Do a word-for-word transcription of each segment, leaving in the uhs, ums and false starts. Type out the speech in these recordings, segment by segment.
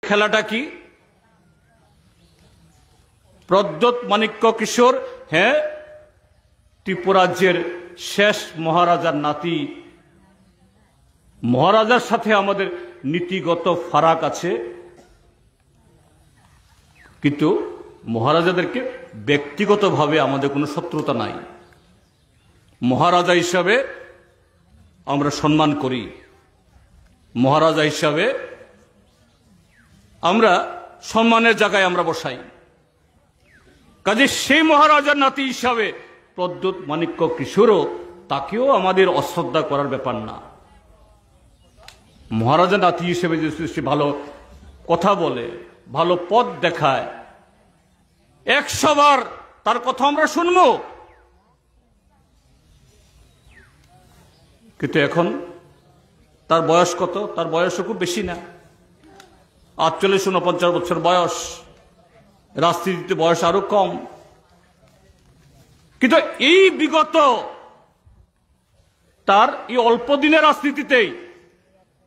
খেলাটা কি? প্রদ্যোৎ মাণিক্য কিশোর, হ্যাঁ, ত্রিপুরাজ্যের শেষ মহারাজার নাতি। মহারাজার সাথে আমাদের নীতিগত ফারাক আছে, কিন্তু মহারাজাদেরকে ব্যক্তিগতভাবে আমাদের কোনো শত্রুতা নাই। মহারাজা হিসাবে আমরা সম্মান করি, মহারাজা হিসাবে আমরা সম্মানের জায়গায় আমরা বসাই। কাজে সেই মহারাজার নাতি হিসাবে প্রদ্যোৎ মাণিক্য কিশোরও, তাকেও আমাদের অশ্রদ্ধা করার ব্যাপার না। মহারাজার নাতি হিসেবে যদি সে ভালো কথা বলে, ভালো পথ দেখায়, একশো বার তার কথা আমরা শুনবো। কিন্তু এখন তার বয়স কত? তার বয়সও খুব বেশি না, আটচল্লিশ ঊনপঞ্চাশ বছর বয়স। রাজনীতিতে বয়স আরো কম। কিন্তু এই বিগত তার এই অল্প দিনের রাজনীতিতেই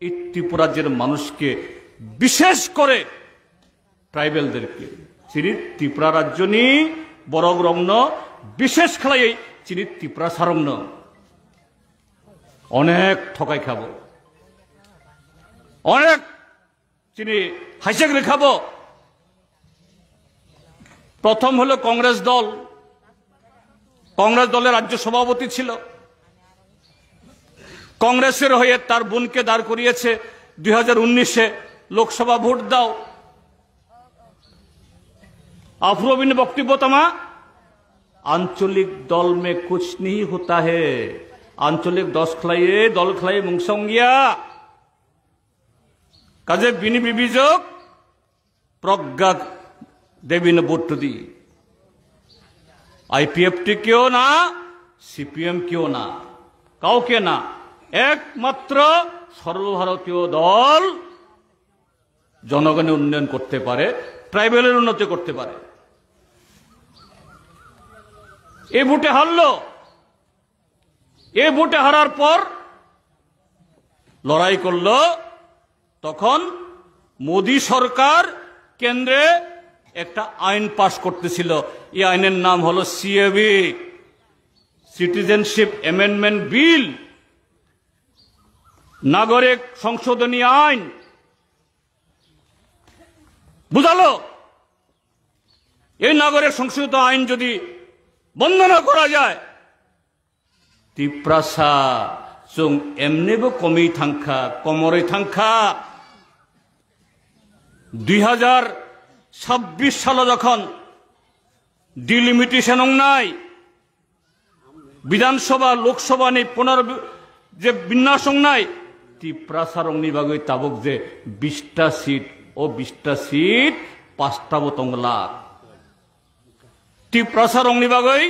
এই ত্রিপুরাজ্যের মানুষকে, বিশেষ করে ট্রাইবেলদেরকে, চিনি ত্রিপুরা রাজ্য নি বরং রংন, বিশেষ খেলাই চিনি ত্রিপুরা সারংন অনেক ঠকাই খাবো, অনেক চিনি হাইসেক রেখাবো। প্রথম হলো কংগ্রেস দল, কংগ্রেস দলের রাজ্য সভাপতি ছিল। কংগ্রেসের হয়ে তার বোনকে দাঁড় করিয়েছে দুই হাজার উনিশে লোকসভা ভোট দাও। আফরোবিন বক্তব্য তামা, আঞ্চলিক দল মে কুছ নেই হোতা হে, আঞ্চলিক দশ খেলাইয়ে দল খেলাইয়ে মুংসংগিয়া। কাজে বিনি বিবিজক প্রজ্ঞা দেবী নবুদ্ধি। আইপিএফটি কেউ না, সিপিএম কেউ না, কাউকে না, একমাত্র সর্বভারতীয় দল জনগণের উন্নয়ন করতে পারে, ট্রাইবেলের উন্নতি করতে পারে। এই ভোটে হারলো, এই ভোটে হারার পর লড়াই করলো। তখন মোদী সরকার কেন্দ্রে একটা আইন পাশ করতেছিল। এই আইনের নাম হলো সিএবি, সিটিজেনশিপ অ্যামেন্ডমেন্ট বিল, নাগরিক সংশোধনী আইন। বুঝালো, এই নাগরিক সংশোধন আইন যদি বন্ধ না করা যায়, তিপ্রাসা চুং এমনিবো কমি থাংখা, কমরে থাংখা। দুই হাজার ছাব্বিশ সালো যখন ডিলিমিটেশন অংনাই, বিধানসভা, লোকসভা নি পুনর যে বিন্যাস অংনাই, তিপ্রাসা রংনি বাগৈ তাবক যে বিশটা সিট, ও বিশটা সিট পাঁচটা বো তংলাক। তিপ্রাসা রংনি বাগৈ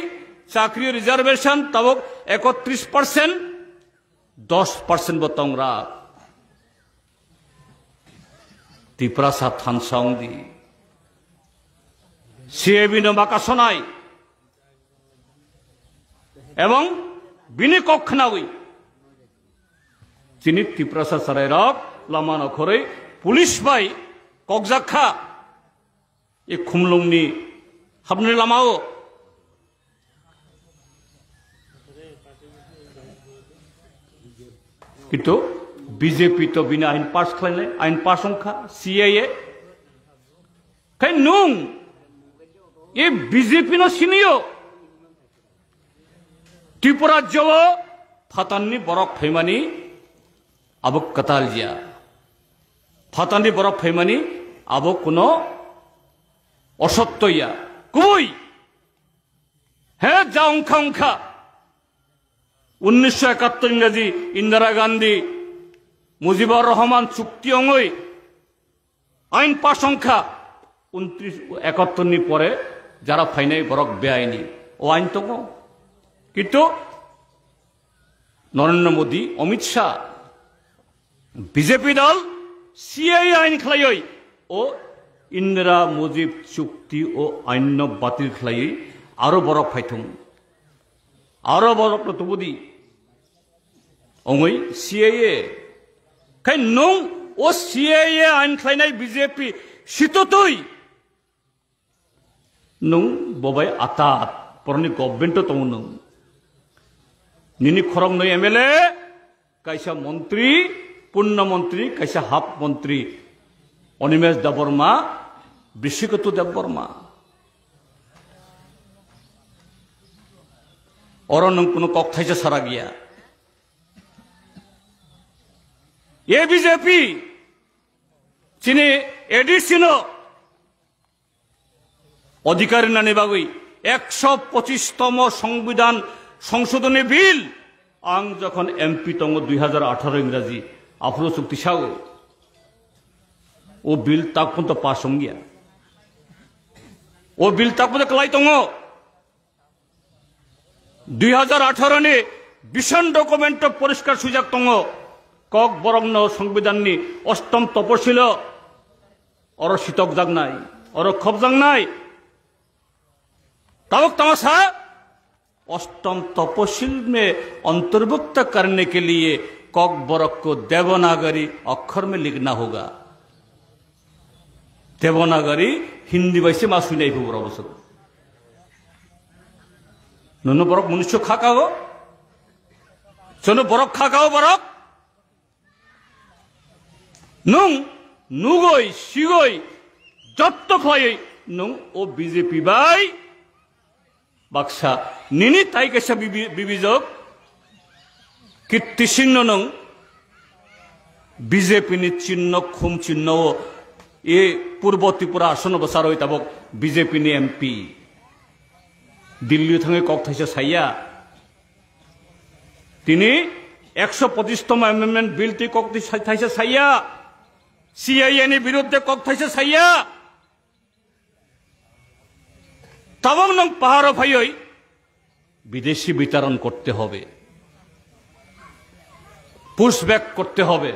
চাকরি রিজার্ভেশন তাবক একত্রিশ পার্সেন্ট, দশ পার্সেন্ট বো tongra. Tiprasa thansa ongdi. CAB no makasonai. Ebong bini kok khnawi chini Tiprasa chwrairok lama nokhorwi police bai kokjak kha. E khumlungni habni lamao. Kintu B J P to bini ain pass khlainai, ain pass wngkha, C A A. Khai nwng e B J P no sinio. Tripura rajyo o phatanni borok phaimani abo kwtal ya. Phatanni borok phaimani abo kuno osotto ya. Kubui. He ja wngkha wngkha. Unnisho ekattor Ingraji Indira Gandhi, Mujibur Rahman chukti ongoi. Ain pass wngkha, untrish ekattor ni pore jara phainai borok beaini. O ain tongo. Kintu Narendra Modi, Amit Shah, B J P dol C A A ain khlaioi, o Indira Mujib chukti o ain no batil khlaioi, aro borok phaithung. Aro borok no tubudi. Ongoi C A A. Khai nwng O C A A ain khlainai B J P sitotwi nwng bobai atat, boroni government-o tongo nwng. Nini khoroknwi M L A, kaisa montri, purna montri, kaisa half montri, Animesh Debbarma, Brisikotu Debbarma. Oro nwng kunu kok thaisa sara giya. A B J P chini A D C no odhikar rinani bagwi ekso pochis tomo Songbidan Songshodhoni Bill ang jokhon M P tongo dui hajar atharo Ingraji aphuru chukti sao, o bill tak punto pass wngya. O bill tak punto kwlai tongo. Dui hajar atharo ni vision document o poriskar swijak tongo, Kokborok no Songbidan ni ostom toposilo oro sitokjaknai, oro khopjaknai. Tabuk tamo sa, ostom toposil mein antarvukta karne ke liye Kokborok ko Devanagari akkhar mein likhna hoga. Devanagari Hindi bai se ma suinai phu borok bwswk. Nono borok munusu khakao. Jono borok khakao borok. Nwng nugoi, sigoi, jotto khlaiwi nwng o B J P bai baksa nini tai kaisa bibi-, bibijok Kirti Singh no nwng B J P ni chinno, khum chinno o e Purbo Tripura asono bwsarwi tabok B J P ni M P. Delhi thangwi kok thaisa saiya. Tini ekso pochis tomo amendment bill twi kok twi sai-, thaisa saiya. C A A ni biruddhe kok thaisa saiya. Tabok nwng paharo phaiwi bidesi bitaron korte hobe, pushback korte hobe.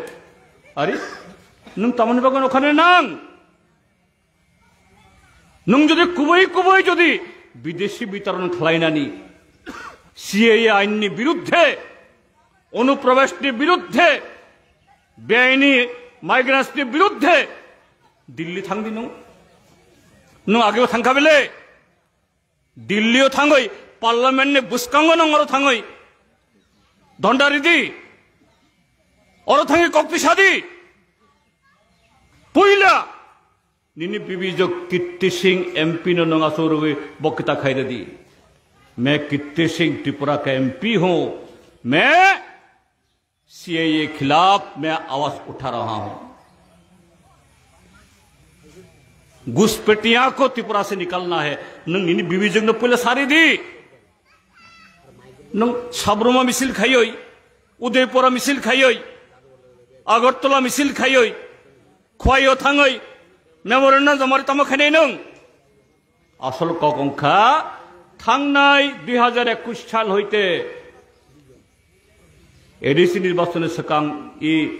Are, nwng tamoni bagwi okhane nang? Nwng jodi kubui kubui jodi bidesi bitaron khlainani, C A A ainni biruddhe, onuprobeshni biruddhe, beaini migrantsni biruddhe Delhi thangdi nwng. Nwng ageo thangkha bele? Delhi-o thangwi parliament-ni bwskango nwng oro thangwi dhonda ridi. Oro thangwi kok twi sadi. Puila nini bibijok Kirti Singh M P no nwng aswk rwgwi bokita khai rwdi. मैं कीर्ति सिंह त्रिपुरा का M P हूं, मैं C A A खिलाफ मैं आवाज उठा रहा हूं। घुसपैठिया को त्रिपुरा से निकालना है। Nwng nini bibijok no puila sari di. Nwng Sabruma misil khaioi, Udaipura misil khaioi, Agartala misil khaioi, Khwaio thangoi memorandum jamari tamo khainai nwng. Asol kok wngkha, thangnai dui hajar ekush sal hoite A D C nirbachoni swkang i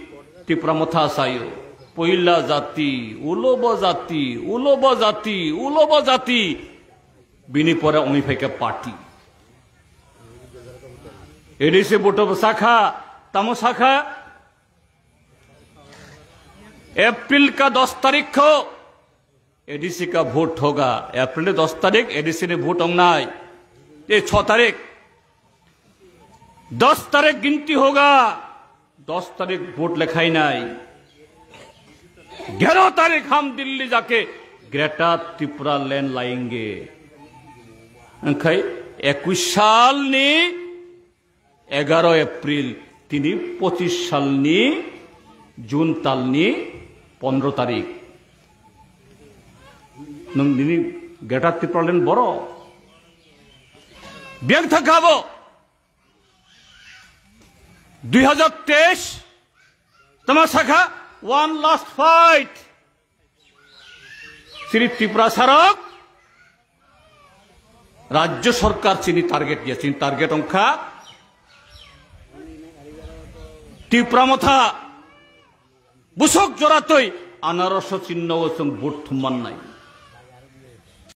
Tipra Motha sayo, poila jati, ulobo jati, ulobo jati, ulobo jati, bini pore wngwi phaikha party. A D C vote bo sakha, tamo sakha, April ka dos tarikh kho A D C ka vote hoga, April ni dos tarik A D C ni vote ong nai. Ye chho tarik, dos tarik ginti hoga, dos tarik vote lekhai nai. Gyaro tarik hum Delhi jake Greater Tripura land layenge. Angkhai ekush sal ni egaro April, tini pochis salni June talni pondro tarik. Nwng nini Greater Tipraland boro. Biyang thangkha bo. Dui hajar teis, tama sakha, one last fight. Chini Tripura sarok, Rajya Sarkar chini target ya, chini target ongkha Tipra Motha busok joratoi anaroso chinno o chwng vote thumman nai.